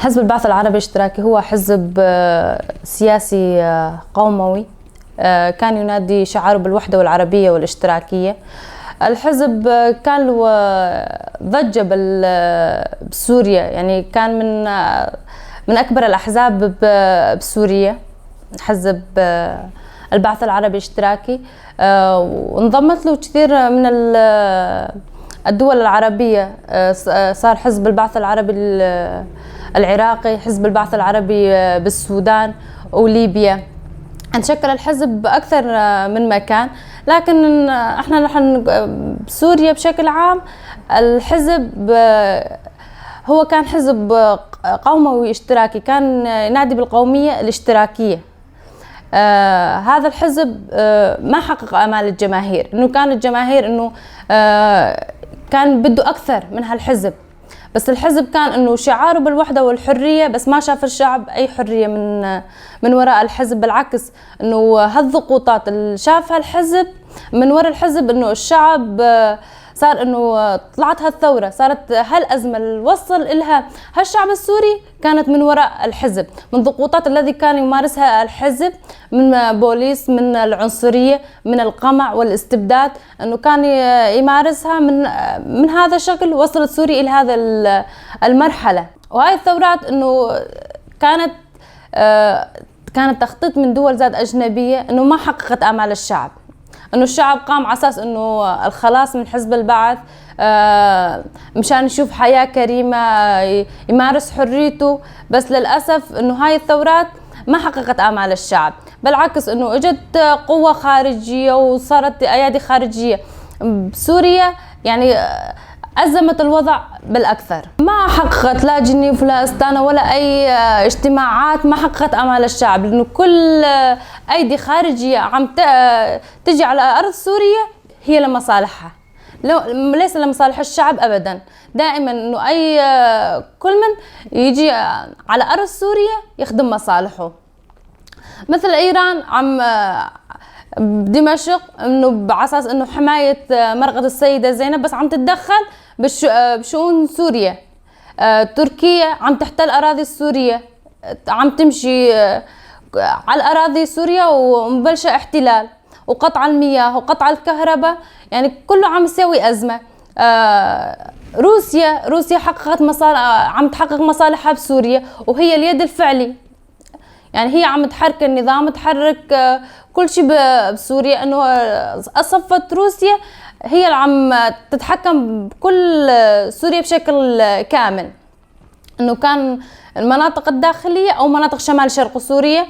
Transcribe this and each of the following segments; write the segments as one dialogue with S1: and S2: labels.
S1: حزب البعث العربي الاشتراكي هو حزب سياسي قوموي، كان ينادي شعاره بالوحدة والعربية والاشتراكية. الحزب كان له ضجة بسوريا، يعني كان من أكبر الأحزاب بسوريا حزب البعث العربي الاشتراكي، وانضمت له كثير من الدول العربية. صار حزب البعث العربي العراقي، حزب البعث العربي بالسودان وليبيا. تشكل الحزب بأكثر من مكان، لكن احنا نحن بسوريا بشكل عام الحزب هو كان حزب قوموي اشتراكي، كان ينادي بالقومية الاشتراكية. هذا الحزب ما حقق آمال الجماهير، انه كان الجماهير انه كان بده اكثر من هالحزب، بس الحزب كان انه شعاره بالوحدة والحرية، بس ما شاف الشعب اي حرية من وراء الحزب. بالعكس انه هالضغوطات اللي شافها الحزب من وراء الحزب انه الشعب صار انه طلعت هالثورة، صارت هالأزمة اللي وصل إلها هالشعب السوري كانت من وراء الحزب، من ضغوطات الذي كان يمارسها الحزب من بوليس، من العنصرية، من القمع والاستبداد، انه كان يمارسها من هذا الشكل. وصلت سوريا الى هذا المرحلة. وهاي الثورات انه كانت تخطيط من دول ذات أجنبية، انه ما حققت آمال الشعب، انه الشعب قام على اساس انه الخلاص من حزب البعث، مشان يشوف حياة كريمة، يمارس حريته، بس للأسف انه هاي الثورات ما حققت آمال الشعب، بالعكس انه اجت قوة خارجية وصارت ايادي خارجية بسوريا، يعني أزمت الوضع بالأكثر. ما حققت لا جنيف ولا أستانا ولا أي اجتماعات، ما حققت آمال الشعب، لأنه كل أيدي خارجية عم تجي على أرض سوريا هي لمصالحها، ليس لمصالح الشعب أبدا. دائما أنه أي كل من يجي على أرض سوريا يخدم مصالحه، مثل إيران عم بدمشق انه على اساس انه حمايه مرقد السيده زينب، بس عم تتدخل بشؤون سوريا. تركيا عم تحتل اراضي سوريا، عم تمشي على اراضي سوريا ومبلشه احتلال وقطع المياه وقطع الكهرباء، يعني كله عم يسوي ازمه. روسيا حققت مصالح، عم تحقق مصالحها بسوريا، وهي اليد الفعلي، يعني هي عم تحرك النظام، تحرك كل شيء بسوريا. انه صفت روسيا هي اللي عم تتحكم بكل سوريا بشكل كامل، انه كان المناطق الداخلية او مناطق شمال شرق سوريا،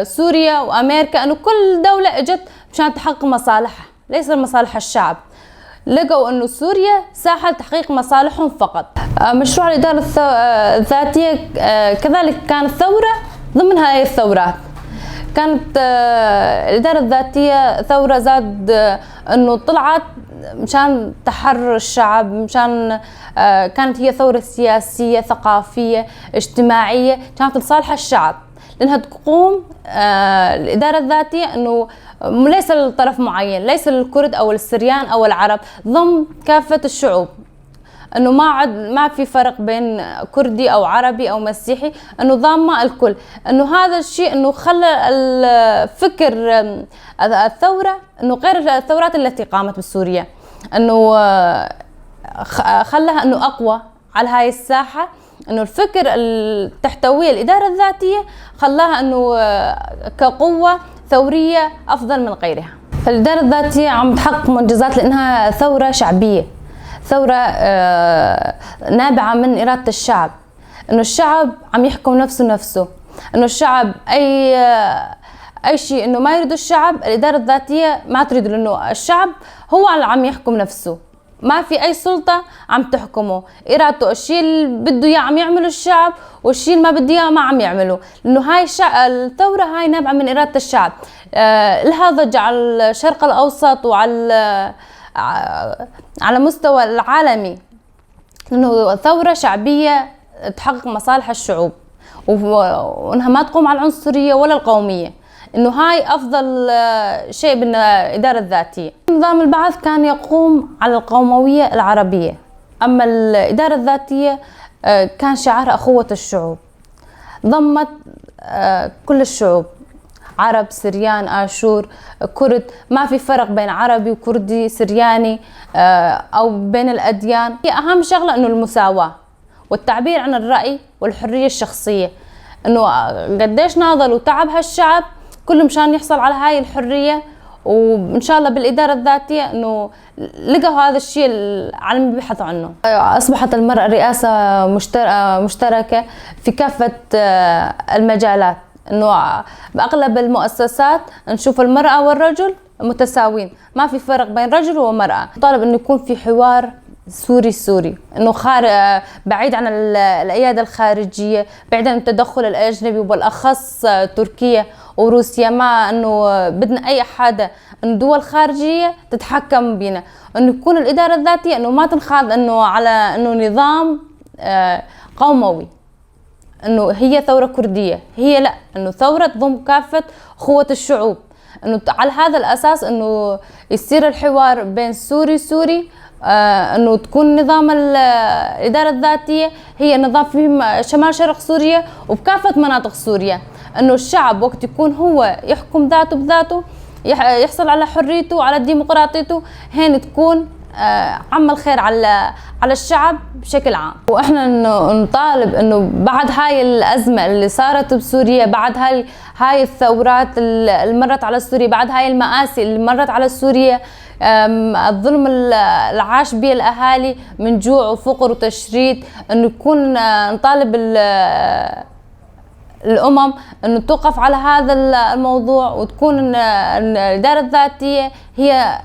S1: سوريا وامريكا، انه كل دولة اجت مشان تحقق مصالحها ليس مصالح الشعب. لقوا انه سوريا ساحة لتحقيق مصالحهم فقط. مشروع الإدارة الذاتية كذلك كانت ثورة ضمن هاي الثورات. كانت الإدارة الذاتية ثورة زاد انه طلعت مشان تحرر الشعب، مشان كانت هي ثورة سياسية ثقافية اجتماعية، كانت لصالح الشعب، لأنها تقوم الإدارة الذاتية انه ليس لطرف معين، ليس للكرد او السريان او العرب، ضم كافة الشعوب، انه ما في فرق بين كردي او عربي او مسيحي، انه ضامه الكل. انه هذا الشيء انه خلى الفكر الثوره انه غير الثورات التي قامت بسوريا، انه خلاها انه اقوى على هاي الساحه، انه الفكر التحتويه الاداره الذاتيه خلاها انه كقوه ثوريه افضل من غيرها. فالاداره الذاتيه عم تحقق منجزات لانها ثوره شعبيه، ثورة نابعة من إرادة الشعب، إنه الشعب عم يحكم نفسه، إنه الشعب أي شيء إنه ما يريده الشعب الإدارة الذاتية ما تريده، لأنه الشعب هو اللي عم يحكم نفسه، ما في أي سلطة عم تحكمه، إرادته الشيء اللي بده إياه عم يعمله الشعب، والشيء اللي ما بده إياه ما عم يعمله، لأنه هاي الثورة هاي نابعة من إرادة الشعب. لها ضجة على الشرق الأوسط وعلى على مستوى العالمي، انه ثورة شعبية تحقق مصالح الشعوب، وانها ما تقوم على العنصرية ولا القومية، انه هاي افضل شيء بالإدارة الذاتية. نظام البعث كان يقوم على القوموية العربية، اما الإدارة الذاتية كان شعارها أخوة الشعوب، ضمت كل الشعوب، عرب، سريان، آشور، كرد، ما في فرق بين عربي وكردي، سرياني، أو بين الأديان. هي أهم شغلة إنه المساواة والتعبير عن الرأي والحرية الشخصية، إنه قديش ناضل وتعب هالشعب كله مشان يحصل على هاي الحرية، وإن شاء الله بالإدارة الذاتية إنه لقوا هذا الشيء العالم بيبحثوا عنه. أصبحت المرأة رئاسة مشتركة في كافة المجالات، إنه بأغلب المؤسسات نشوف المرأة والرجل متساوين، ما في فرق بين رجل ومرأة. طالب إنه يكون في حوار سوري سوري، إنه بعيد عن الأيادي الخارجية، بعيد عن التدخل الأجنبي وبالأخص تركيا وروسيا. ما إنه بدنا أي حدا إنه دول خارجية تتحكم بينا، إنه يكون الإدارة الذاتية إنه ما تنخاذ إنه على إنه نظام قوموي، إنه هي ثورة كردية، هي لا، إنه ثورة تضم كافة قوة الشعوب، إنه على هذا الأساس إنه يصير الحوار بين سوري سوري، إنه تكون نظام الإدارة الذاتية هي نظام في شمال شرق سوريا وبكافة مناطق سوريا، إنه الشعب وقت يكون هو يحكم ذاته بذاته، يحصل على حريته وعلى ديمقراطيته، هين تكون عم الخير على الشعب بشكل عام. واحنا انه نطالب انه بعد هاي الازمه اللي صارت بسوريا، بعد هاي الثورات اللي مرت على سوريا، بعد هاي المآسي اللي مرت على سوريا، الظلم اللي عاش به الاهالي من جوع وفقر وتشريد، انه يكون نطالب الأمم أنه توقف على هذا الموضوع، وتكون الإدارة الذاتية هي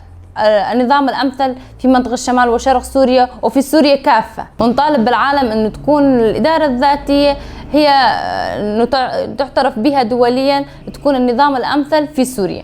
S1: النظام الأمثل في منطقة الشمال وشرق سوريا وفي سوريا كافة. ونطالب بالعالم أنه تكون الإدارة الذاتية هي تعترف بها دوليا، تكون النظام الأمثل في سوريا.